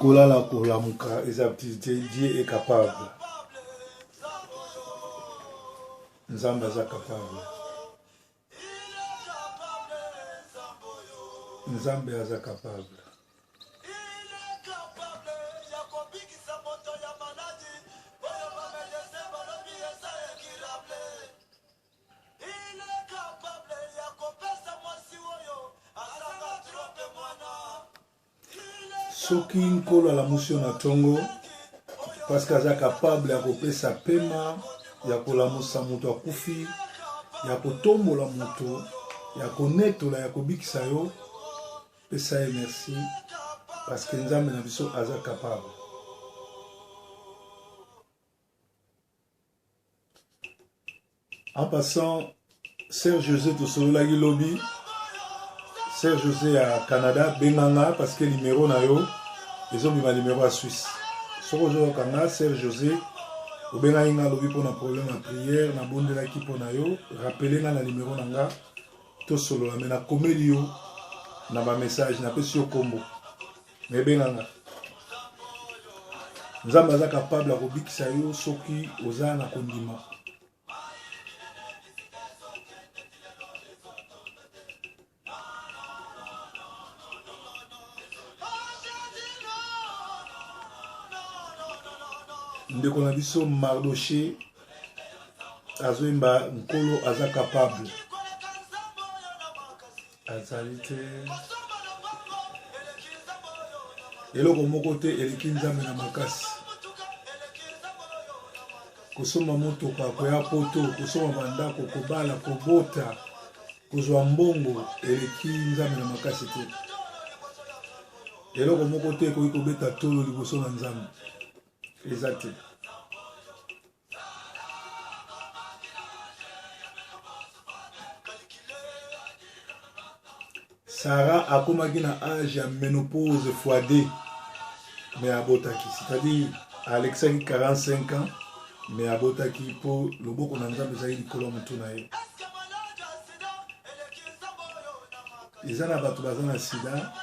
Kolala kolamuka eza activité Dieu est capable. Nzambe aza capable. Nzambe aza capable. Soki Nkolo alamusi yo na ntongo, parce que aza capable ya kopesa pema, ya kolamusa moto akufi, ya kotombola moto, ya konetola, ya kobikisa yo, pesa ye merci parce que Nzambe na biso aza capable. En passant, Sœur José tosololaki lobi. Sœur José ya Canada benga nga parce que numéro na yo ezobima numéro ya Suisse. Soki ozoyoka nga Sœur José obengaki nga lobi mpo na problème ya prière nabondelaki mpo na yo rappele nga na numéro na nga tosolola me nakomeli yo na ba message napesi yo kombo me benga nga nzambe aza capable ya kobikisa yo soki oza na kondima ndeko na biso mardoche azoyemba nkolo aza capable Azali te. Eloko moko te eleki Nzambe na makasi. Kosomba motoka, koya poto, kosomba bandako, kobala, kobota, kozwa mbongo eleki Nzambe na makasi te. Eloko moko te ekoki kobeta tolo liboso na Nzambe. Eza te. Sarah akomaki na age ya menopause fois 2 mais abotaki, c'est-à-dire alekisaki 45 ans mais abotaki mpo loboko na Nzambe ezali likolo ya motu na ye. Eza na bato baza na sida,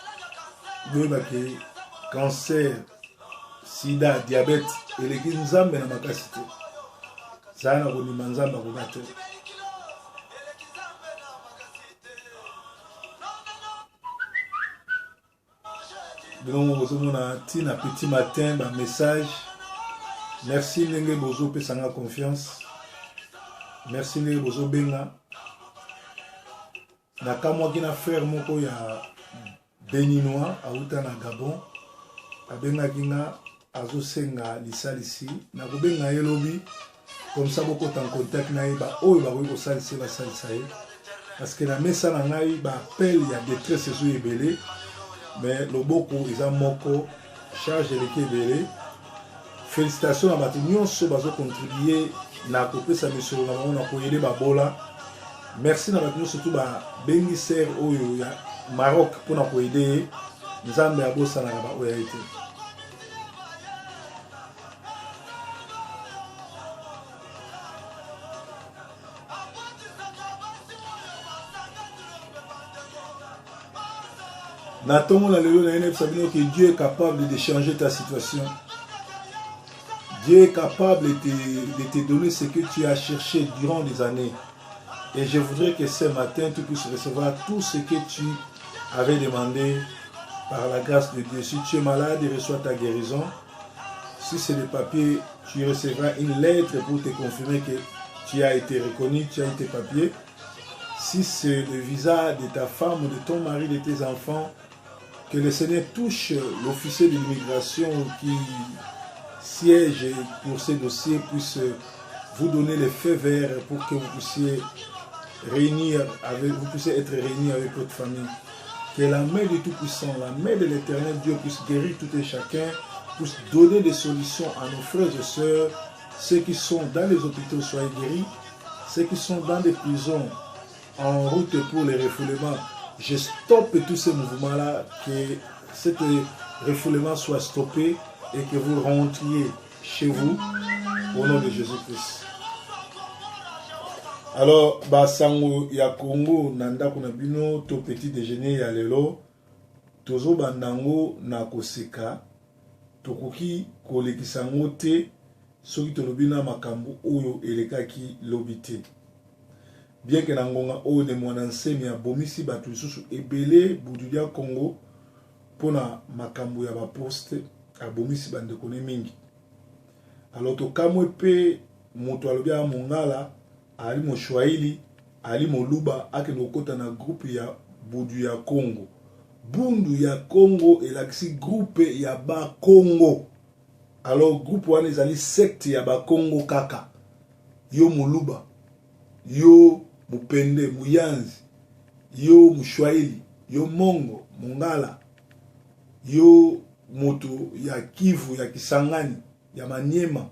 boyeba ke cancer sida diabète eleki nzambe na makasi te zala na kondima nzambe akoka te bino moko bozomona ntina petit matin ba message merci ndenge bozopesa nga confiance merci ndenge bozobenga nakamwaki na frère moko ya Beninois awuta na Gabon abengaki nga azosenga lisalisi nakobenga ye lobi comme ça bokota en contact na ye baoyo bakoki kosalisa ye basalisa ye parce que na mesa na ngai ba appel ya détresse ezo ebele mais loboko eza moko charge eleki ebele Felicitations na bato nyonso bazo contribuer na kopesa misolo na bango na koyede babola. Merci na bato nyonso tu babengi sœur oyo ya Maroc mpo na koyede ye. Nzambe abosanaka baoyo ya ye te. Na tongo na lelo na yebisa bino que Dieu est capable de changer ta situation. Dieu est capable de, de te donner ce que tu as cherché durant des années. Et je voudrais que ce matin, tu puisses recevoir tout ce que tu avais demandé par la grâce de Dieu. Si tu es malade, reçois ta guérison. Si c'est le papier, tu recevras une lettre pour te confirmer que tu as été reconnu, tu as eu tes papiers. Si c'est le visa de ta femme, de ton mari, de tes enfants, que le Seigneur touche l'officier de l'immigration qui siège pour ces dossiers puisse vous donner les faits verts pour que vous puissiez réunir avec, vous puissiez être réunis avec votre famille. Que la main du Tout-Puissant, la main de l'Éternel Dieu puisse guérir tout et chacun, puisse donner des solutions à nos frères et sœurs, ceux qui sont dans les hôpitaux soient guéris, ceux qui sont dans des prisons en route pour les refoulements. Je stoppe tous ces mouvements-là, que cet refoulement soit stoppé et que vous rentriez chez vous au nom de Jésus-Christ. Alors, basango ya Congo na ndako na bino to petit déjeuner ya lelo tozobanda yango na koseka. Tokoki kolekisa yango te soki tolobi na makambo oyo elekaki lobi te. Bien que na ngonga oyo Ne Muanda Nsemi abomisi bato lisusu ebele Bududia Congo mpo na makambo ya ba poste, abomisi bandeko ne mingi. Alors tokamwe mpe moto alobi aa mongala, ali moshwahili, ali moluba akende kokota na groupe ya Budu ya Congo. Bundu ya Congo elakisi groupe ya ba Congo. Alors groupe wana ezali secte ya ba Congo kaka. Yo moluba, yo mupende, muyanzi, yo mushwahili, yo mongo, mongala, yo moto ya Kivu, ya Kisangani, ya Maniema,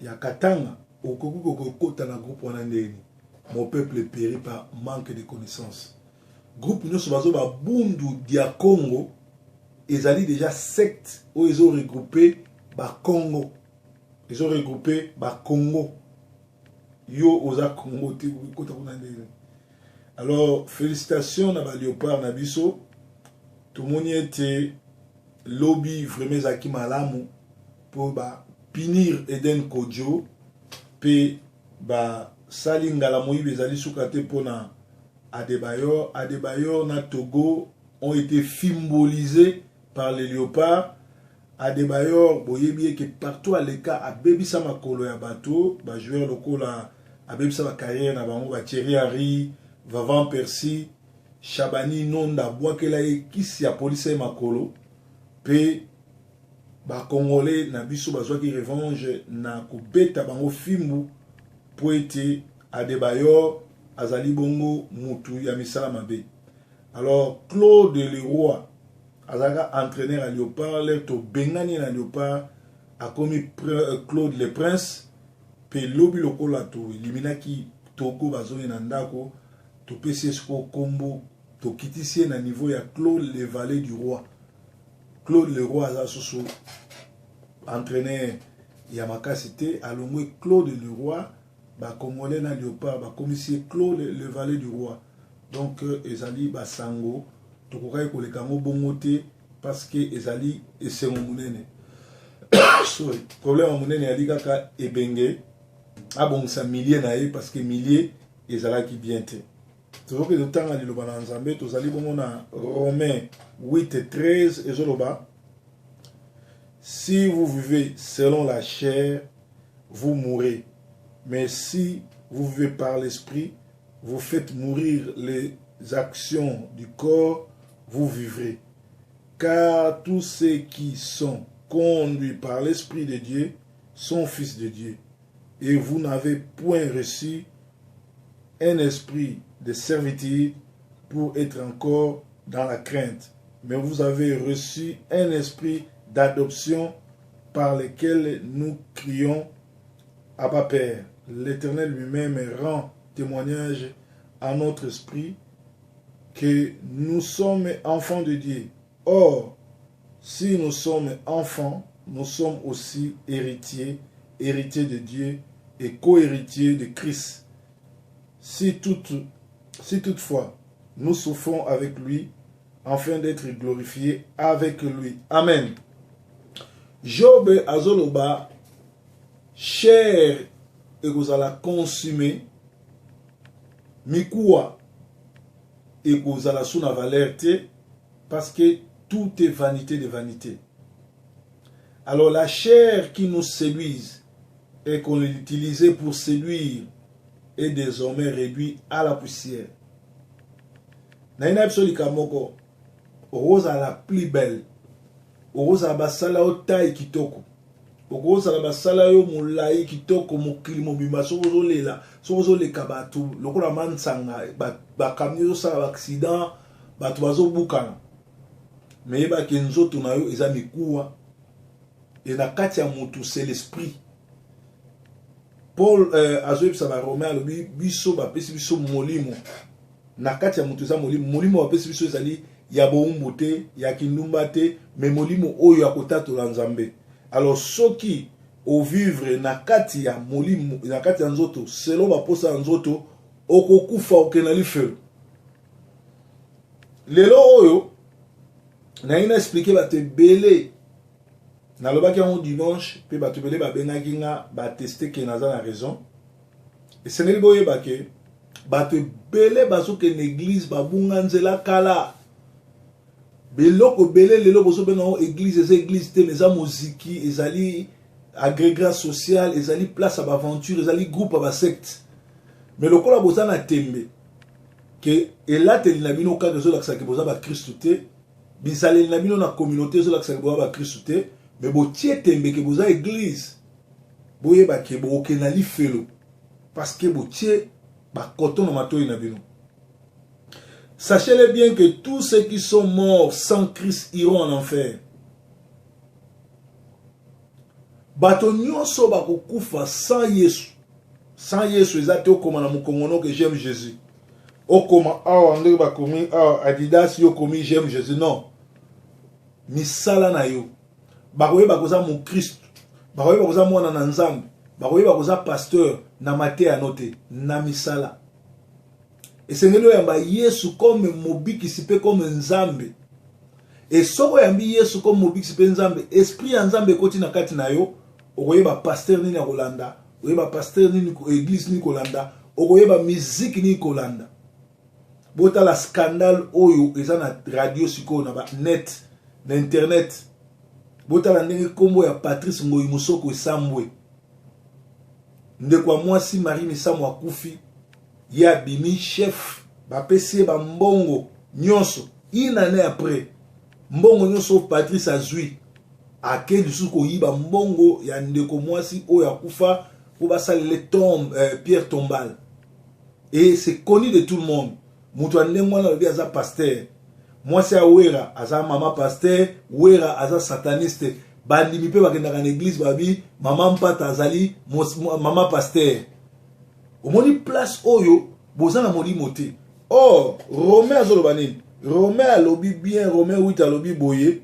ya Katanga, okoki kokota na groupe wana ndeni? Mon peuple périt par manque de connaissance. Groupe nyonso bazo ba Bundu dia Congo ezali déjà secte oyo ezo regrouper ba Congo, ezo regrouper ba Congo. Yo oza Congo te, okota kuna ndenge. Alors félicitations na ba léopard na biso. Tomoni ete lobi vraiment ezalaki malamu mpo ba punir Eden Kodjo mpe basali ngala moyibi ezali suka te mpona Adebayor. Adebayor na Togo ont été fimbolisés par les léopards. Adebayor boyebi eke partout aleka abebisa makolo ya bato, ba joueur lokola abebisa ba carrière na bango, ba Thierry Henry, Vavan Percy, Shabani Nonda abwakela ye kisi apolisa ye makolo mpe ba Congolais na biso bazwaki revanche na kobeta bango fimbu mpo ete Adebayor azali bongo mutu ya misala mabe. Alors Claude Leroy azalaka entraîneur ya Léopard, lere tobengani ye na Léopard akomi Claude le Prince mpe lobi lokola toeliminaki Togo bazongi na ndako, topesi ye sikoyo kombo, tokitisi ye na niveau ya Claude le Valet du Roi. Claude le Roi aza susu entraîneur ya makasi te, alongwe Claude le Roi, ba Congolais na Léopard bakomisi ye Claude le Valet du Roi. Donc ezali basango tokokaki koleka yango bongo te parce que ezali esengo monene. Sorry, problème ya monene yali kaka ebenge abongisa milieu na ye parce que milieu ezalaki bien te. Tozoki totanga liloba na Nzambe, tozali bongo na Romains 8:13 ezoloba: si vous vivez selon la chair, vous mourrez, mais si vous vivez par l'esprit, vous faites mourir les actions du corps, vous vivrez. Car tous ceux qui sont conduits par l'Esprit de Dieu sont fils de Dieu. Et vous n'avez point reçu un esprit de servitude pour être encore dans la crainte, mais vous avez reçu un esprit d'adoption par lequel nous crions Abba Père. L'Éternel lui-même rend témoignage à notre esprit que nous sommes enfants de Dieu. Or, si nous sommes enfants, nous sommes aussi héritiers, héritiers de Dieu et co-héritiers de Christ. Si toutefois nous souffrons avec lui, afin d'être glorifiés avec lui. Amen. Job azoloba chair ekozala consumé, mikuwa ekozala sous na valeur te, parce que tout est vanité de vanité. Alors la chair qui nous séduise et qu'on l'utilisait pour séduire est désormais réduite à la poussière. Naina biso likambo moko, okozala la plus belle, okozala basala yo taille kitoko, okozala basala yo molai kitoko, mokili mobimba soki ozolela, soki ozoleka bato lokola mansanga, bakamio ezosala ba accident, bato bazobukana, me yebaki nzoto na yo eza mikuwa, e na kati ya motu c'est l'esprit. Paul azoyebisa ba Romain, alobi biso bapesi biso molimo na kati ya motu, eza molimo, molimo bapesi biso ezali ya bowumbu te, ya kindumba te, me molimo oyo ya kotatola Nzambe. Alors soki ovivre na kati ya molimo, na kati ya nzoto selon baposa ya nzoto, okokufa, okende na lifelo. Lelo oyo nayi na expliquer bato ebele. Nalobaki yango dimanche mpe bato ebele babengaki nga bateste ke naza na raison. Esengeli boyeba ke bato ebele bazokende eglise babunga nzela kala. Biloko ebele lelo bozobenga yango eglise eza eglise te, mais eza moziki, ezali agrégat social, ezali place ya baaventure, ezali groupe ya basecte. Mais lokola boza na tembe ke elateli na bino kaka ezolakisa ke boza bakristu te, bizaleli na bino na communauté ezolakisa ke boza bakristu te, mais botie tembe ke boza eglise, boyeba ke bokokende na lifelo parce que botie bakoto na matoi na bino. Sachez-le bien que tous ceux qui sont morts sans Christ iront en enfer. Bato nyonso bakokufa sans Yesu. Sans Yesu eza te okoma na mokongo no que j'aime Jésus. Okoma awa ndenge bakomi awa Adidas yo okomi j'aime Jésus non. Misala na yo bakoyeba koza mokristo, bakoyeba koza mwana na Nzambe, bakoyeba koza pasteur na mateya no te, na misala. Esengeli oyamba Yesu comme mobikisi mpe comme Nzambe. E soki oyambi Yesu comme mobikisi mpe Nzambe, esprit ya Nzambe ekoti na kati na yo, okoyeba pasteur nini akolanda, okoyeba pasteur nini, eglise nini kolanda, okoyeba musique nini kolanda. Botala scandale oyo eza na radio sikoyo na ba net na internet. Botala ndenge kombo ya Patrice Ngoyi Musoko esambwe. Ndeko ya mwasi Marie Misamu akufi, ye abimi chef, bapesi ye bambongo nyonso. Une année après, mbongo nyonso Patrice azwi, ake lisusu koyiba mbongo ya ndeko mwasi oyo akufa mpo basalele tombe, pierre tombale. Et c'est connu de tout le monde. Moto ya ndenge wana alobi aza pasteur. Mwasi ya Wera aza mama pasteur, Wera aza sataniste. Bandimi mpe bakendaka na eglise babi mama Mpata azali mama pasteur. Omoni place oyo boza na molimo te. Or Romain azoloba nini? Romain alobi bien, Romain 8 alobi boye: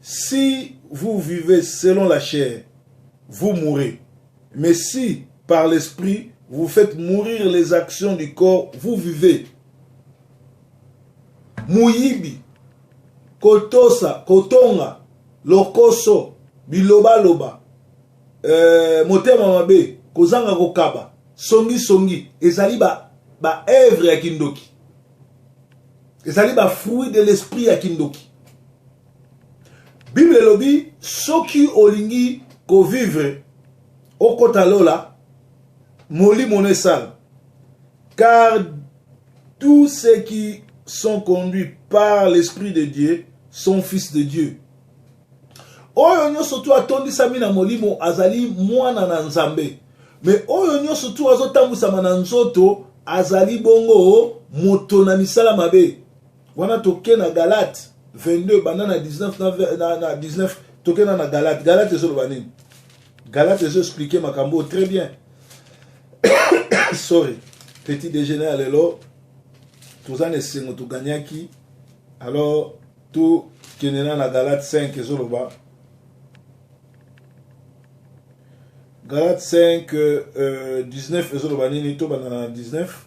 si vous vivez selon la chair, vous mourrez. Mais si par l'esprit vous faites mourir les actions du corps, vous vivez. Muyibi, kotosa, kotonga, lokoso, bilobaloba, motema mabe, kozanga kokaba, songi songi, ezali ba ba œuvre ya kindoki. Ezali ba fruit de l'esprit ya kindoki. Bible elobi soki olingi kovivre okota lola, molimo no esala. Car tous ceux qui sont conduits par l'esprit de Dieu sont fils de Dieu. Oyo nyonso tu atondisami na molimo azali mwana na Nzambe. Mais oyo nyonso tu azotambwisama na nzoto azali bongo moto na misala mabe. Wana toke na Galate 22 banda na 19 na 19 toke na Galate. Galate ezoloba nini? Galate ezo expliquer makambo très bien. Sorry, petit déjeuner ya lelo toza na esengo toganyaki. Alors tokende na Galate 5 ezoloba Galate 5 19 ezoloba nini? Tobanda na 19.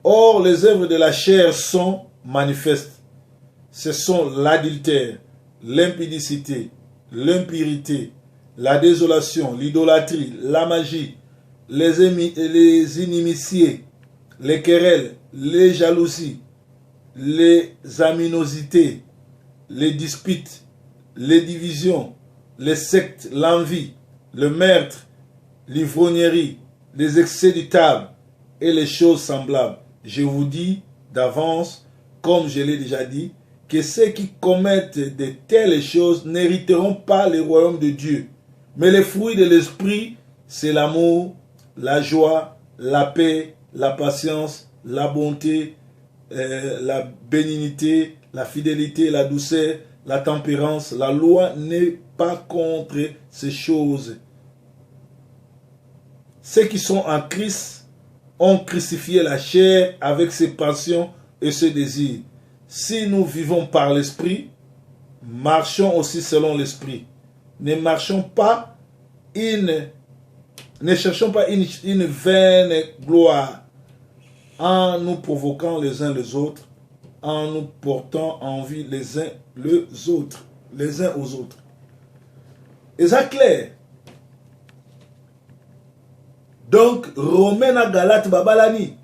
Or les œuvres de la chair sont manifestes. Ce sont l'adultère, l'impudicité, l'impurité, la désolation, l'idolâtrie, la magie, les inimitiés, les querelles, les jalousies, les aminosités, les disputes, les divisions, les sectes, l'envie, le meurtre, l'ivrognerie, les excès du table et les choses semblables. Je vous dis d'avance, comme je l'ai déjà dit, que ceux qui commettent de telles choses n'hériteront pas le royaume de Dieu. Mais le fruit de l'esprit, c'est l'amour, la joie, la paix, la patience, la bonté, la bénignité, la fidélité, la douceur, la tempérance. La loi n'est pas contre ces choses. Ceux qui sont en Christ ont crucifié la chair avec ses passions et ses désirs. Si nous vivons par l'esprit, marchons aussi selon l'esprit. Ne marchons pas une, ne cherchons pas une vaine gloire en nous provoquant les uns les autres, en nous portant envie les uns les autres. les uns aux autres. Eza clair. Donc Romain na Galate babalani,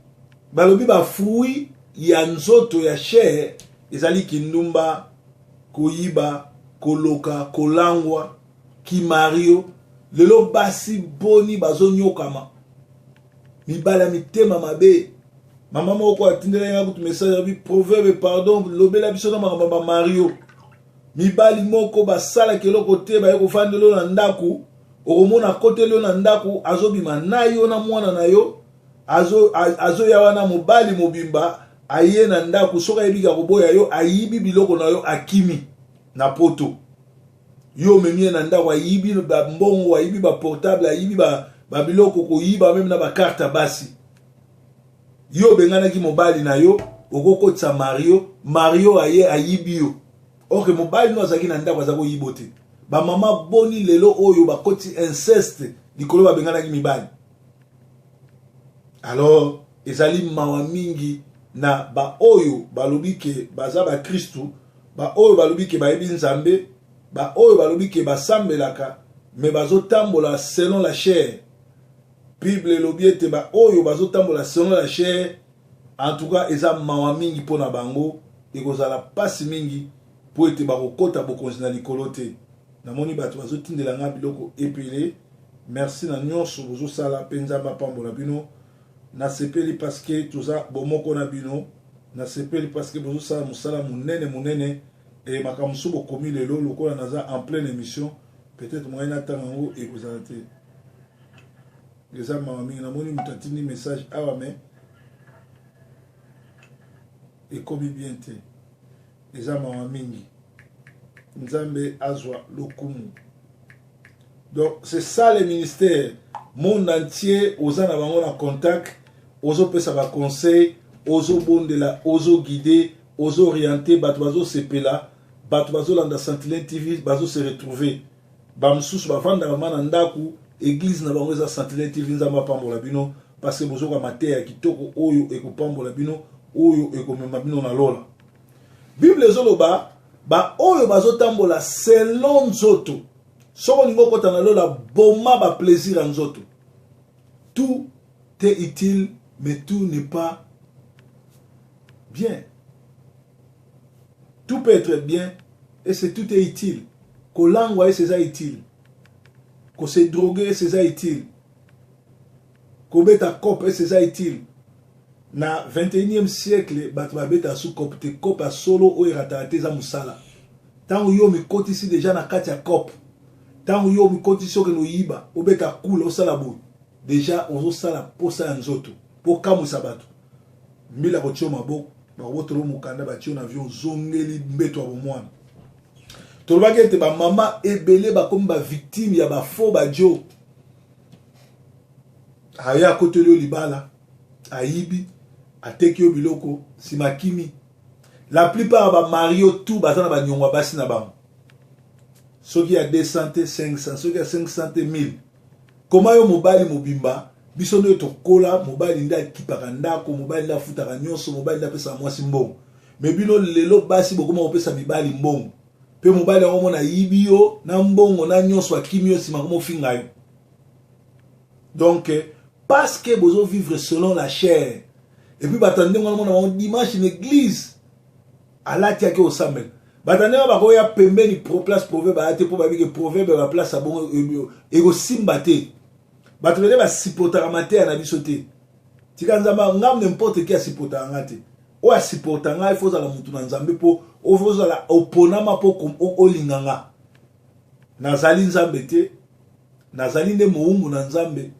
balobi ba fruits ya nzoto ya chair ezali kindumba, koyiba, koloka, kolangwa, kimario. Lelo basi boni bazonyokama, mibali ya mitema mabe. Mama moko atindelaki nga kutu message, abi proverbe pardon, lobela biso na makambo ya bamario. Mibali moko basalaka eloko te, baye kofandela yo na ndako, okomona akoteli yo na ndako, azobima na yo na mwana na yo, azoya wana mobali mobimba aye na ndako, soki ayebi ka koboya yo, ayibi biloko na yo, akimi na poto. Yo omemi ye na ndako, ayibi bambongo, ayibi baportable, ayibi babiloko, koyiba meme na bakarte ya basi. Yo obenganaki mobali na yo, okokotisa Mario, Mario aye ayibi yo. Or que mobali no azalaki na ndako, aza koyibo te. Bamama boni lelo oyo bakoti inceste likolo babenganaki mibali. Alors ezali mawa mingi na baoyo balobi ke baza bakristu, baoyo balobi ke bayebi Nzambe, baoyo balobi ke basambelaka, me bazotambola selon la chair. Bible elobi ete baoyo bazotambola selon la chair, en tout cas eza mawa mingi mpo na bango, ekozala mpasi mingi mpo ete bakokota bokonzi na likolo te. Namoni bato bazotindela nga biloko ebele. Merci na nyonso bozosala, mpe Nzambe apambola bino. Nasepeli parce que toza bomoko na bino. Nasepeli parce que bozosala mosala monene monene. E makambo mosusu bokomi lelo, lokola naza en pleine émission, peut-être moyen natanga yango ekozala te. Eza mawa mingi. Namoni moto atindi message awa, mais ekomi bien te. Eza mawa mingi. Nzambe azwa lokumu. Donc c'est ça le ministère. Monde entier oza na bango na contact, ozopesa ba conseil, ozobondela, ozoguide, ozooriente bato, bazosepela, bato bazolanda Sentinelle TV, bazose retrouver. Bamosusu bavandaka ma na ndako, église na bango eza Sentinelle TV. Nzambe apambola bino parce que bozoka mateya ya kitoko oyo ekopambola bino, oyo ekomema bino na lola. Bible ezoloba baoyo bazotambola selon nzoto, soki olingi okota na lola, boma baplaisir ya nzoto. Tout est utile, mais tout n'est pas bien. Tout peut être bien et c'est tout est utile. Kolangwa ese eza utile, kose droguer ese eza utile, kobeta cope ese eza utile. Na 21e siècle bato babetaka su cope te. Cope ya solo oyo erataka te eza mosala. Ntango yo mikotisi deja na kati ya cope, ntango yo mikotisi okende oyiba, obeta kula, osala boye, deja ozosala posa ya nzoto mpo kamwisa bato. Mbila kotia maboko, bakobotolo mokanda, batie na avion, ozongeli mbeto ya bomwana. Tolobaki ete bamama ebele bakomi bavictime ya bafaux bajo. Aye akoteli yo libala, ayibi, ateki yo biloko, nsima akimi. La plupart ya bamario tout baza na baniongo ya basi na bango, soki ya 200 te 500, soki ya 500 te 1000. Koma yo mobali mobimba, biso nde tokola, mobali nde akipaka ndako, mobali nde afutaka nyonso, mobali nde apesaka mwasi mbongo. Me bino lelo basi bokoma kopesa mibali mbongo, mpe mobali yango mona ayibi yo na mbongo na nyonso, akimi yo, nsima komofinga yo. Donc parce que bozo vivre selon la chair. Et puis bato ya ndenge wana, mona bango dimanche na église, alati ake osambela. Bato ndenge bakoya pembeni pro place proverbe aya te, mpo bayebi ke proverbe baplace ya bongo ekosimba te. Bato bele basupportaka mateya na biso te. Tika Nzambe, ngam n'importe qui asupportaka nga te. Oyo asupporta ngai, fo ozala motu na Nzambe, mpo ozala oponama mpo olinga nga. Nazali Nzambe te, nazali nde mowumbu na Nzambe.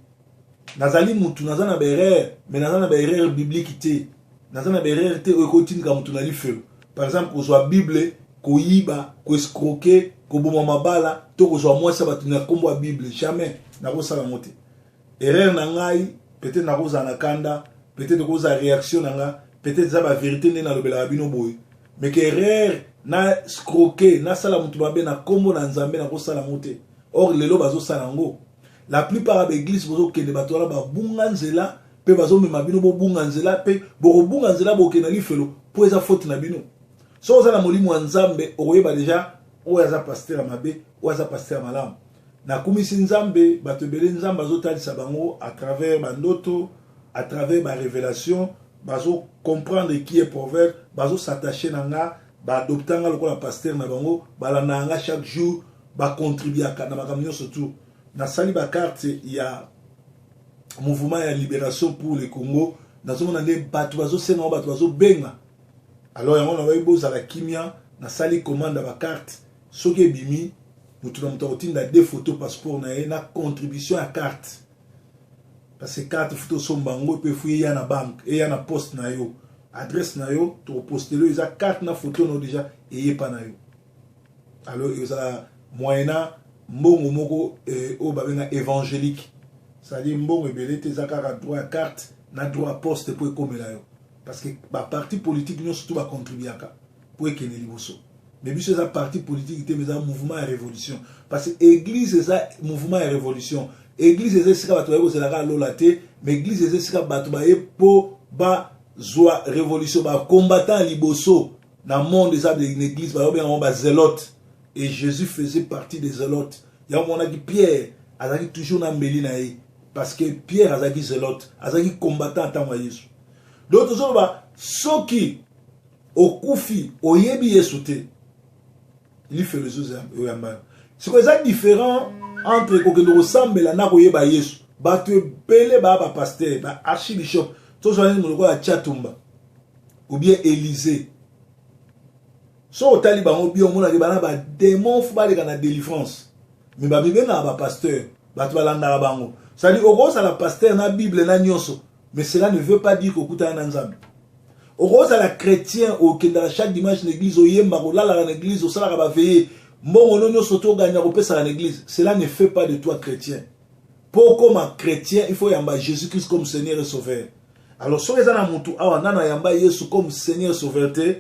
Nazali mutu, naza na baerreur, mais naza na baerreur biblique te. Naza na baerreur te oyo ekotindika mutu na lifelo. Par exemple, kozwa Bible, koyiba, koescroquer, koboma mabala, to kozwa mwasi ya bato na nkombo ya Bible, jamais nakosala yango te. Erreur na ngai, peut-être nakozala na kanda, peut-être ekozala réaction na nga, peut-être eza bavérité nde nalobelaka bino boye, mais ke erreur na escroquer, nasala motu mabe na nkombo na Nzambe, nakosala yango te. Or lelo bazosala yango. La plupart ya baeglise bozokende, bato wana babunga nzela, mpe bazomema bino bobunga nzela, mpe bokobunga nzela, bokende na lifelo, mpo eza faute na bino. Soki oza na molimo ya Nzambe, okoyeba deja. Oyo aza pasteur ya mabe, oyo aza pasteur ya malamu. Nakumisi Nzambe, bato ebele Nzambe azotalisa bango à travers bandoto, à travers ba révélation, bazo comprendre qui est proverbe, bazo s'attacher na nga, ba adopta nga lokola pasteur na bango, balandaka nga chaque jour, ba contribuaka na makambo nyonso tout. Nasali ba carte ya mouvement ya libération pour le Congo, nazomona nde bato bazosenga ngo, bato bazobenga. Alors yango nabayi bozala kimia, nasali commande ya ba carte, soki ebimi moto na moto akotinda deux photos passeport na ye na contribution ya carte, parce que carte futi osomba yango mpe fu eya na banque, eya na poste na yo, adresse na yo, tokopostele eza carte na photo na yo déjà eyepa na yo. Alors ezala moyena mbongo moko oyo babenga évangélique, c'est-à-dire mbongo ebele te, eza kaka droit ya carte na droit ya poste mpo ekomela yo, parce que baparti politique nyonso to bacontribuaka mpo ekende liboso. Mais biso eza parti politique te, mais eza mouvement ya révolution, parce que église eza mouvement ya révolution. Église eza esika bato baye kozelaka lola te, mais église eza esika bato baye mpo bazwa révolution. Bacombattant liboso na monde eza une église, bayobenga yango bazélote, et Jésus faisait partie des zélotes. Yango monaki Pierre azalaki toujours na mbeli na ye, parce que Pierre azalaki zélote, azalaki combattant ntango ya Yesu. Donc tozoloba, soki okufi oyebi Yesu te, lifelo ezoyamba yo. Sikoyo eza différent entre kokende kosambela na koyeba Yesu. Bato ebele baya bapasteur, baarchibishop, tozwa nini, moloko ya Chatumba ou bien Élysée, so otali bango bien, omonaki bana badémon, fu baleka na délivrance, mais bamibengaka bapasteur, bato balandaka bango. C'est-à-dire okozala pasteur na Bible na nyonso, mais cela ne veut pas dire kokutana na Nzambe. Okozala chrétien, okendaka chaque dimanche na église, oyembaka, olalaka na église, osalaka baveillées, mbongo no nyonso to oganya kopesaka na église, cela ne fait pas de toi chrétien. Mpo okoma chrétien, il faut yamba Jésus Christ comme Seigneur et Sauveur. Alors soki eza na motu awa nano ayamba Yesu comme Seigneur et Sauveur te,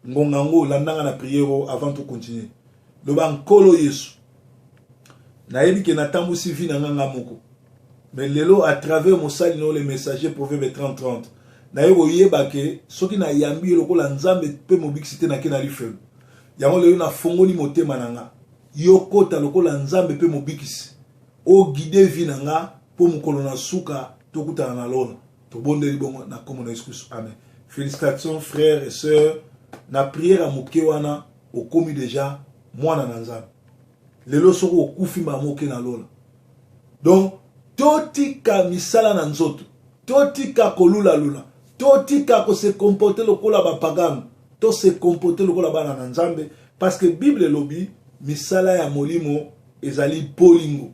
ngonga yango olandanga na prière oyo avant tocontinue. Loba: Nkolo Yesu, nayebi ke natambusi vie na nga nga moko, mais lelo, à travers mosali na yo le messager Proverbe 30 30, naye koyeba ke soki nayambi yo lokola Nzambe mpe mobikisi te, nake na lifelo. Yango lelo nafongoli motema na nga, yo kota lokola Nzambe mpe mobikisi, oguide vie na nga, mpo mokolo na suka tokutana na lola. Tobondeli bongo na nkombo na Yesu Kristu, amen. Félicitations, frère et sœur, na prière ya moke wana okomi déjà mwana na Nzambe. Lelo soki okufi, mbala moke na lola. Donc totika misala na nzoto, totika kolulalula, totika kose comporter lokola bapagano, tose comporter lokola bana na Nzambe, parce que Bible elobi misala ya molimo ezali bolingo.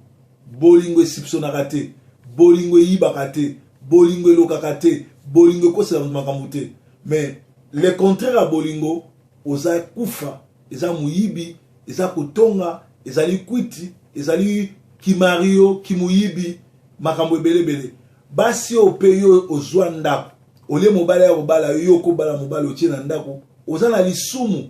Bolingo esipsonaka te, bolingo eyibaka te, bolingo elokaka te, bolingo ekosela makambo te. Mais le contraire ya bolingo oza kufa, eza moyibi, eza kotonga, ezali kwiti, ezali kimario, kimuyibi, makambo ebelebele. Basi oyo mpe yo ozwa ndako olie mobali ya kobala yo, kobala mobali otie na ndako, oza na lisumu.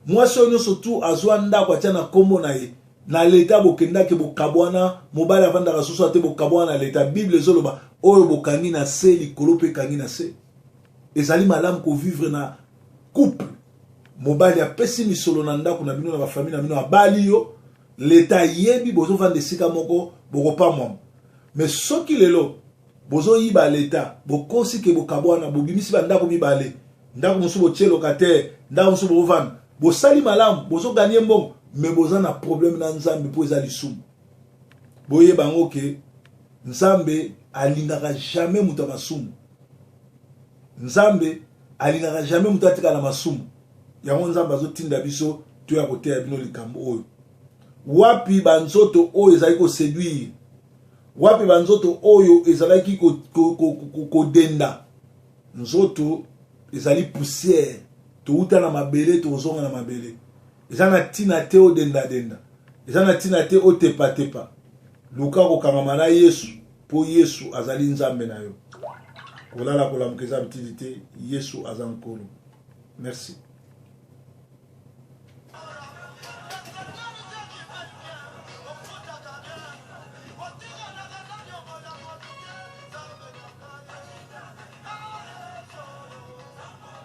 Mwasi oyo nyonso tu azwa ndako atia na nkombo na ye na leta, bokendaki bokabwana, mobali avandaka susu ate, bokabwana na leta. Bible ezoloba oyo bokangi na se, likolo mpe ekangi na se. Ezali malamu kovivre na couple, mobali apesi misolo na ndako na bino, na bafamille na bino, abali yo, leta ayebi, bozovanda esika moko, bokopamwama. Mais soki lelo bozoyiba leta, bokosi ke bokabwana, bobimisi bandako mibale, ndako mosusu botie locataire, ndako mosusu bovanda, bosali malamu, bozoganye mbongo, mais boza na problème na Nzambe, mpo eza lisumu. Boyeba yango ke Nzambe alingaka jamais moto ya masumu. Nzambe alingaka jamais moto atikala na masumu. Yango Nzambe azotinda biso toya koteya bino likambo oyo. Wapi banzoto oyo ezali koséduire? Wapi banzoto oyo ezalaki kodenda? Nzoto ezali poussière, touta na mabele, tokozonga na mabele. Eza na ntina te odendadenda, eza na ntina te otepatepa. Luka kokangama na Yesu, mpo Yesu azali Nzambe na yo. Kolala kolamuka eza bitili te, Yesu aza Nkolo. Merci.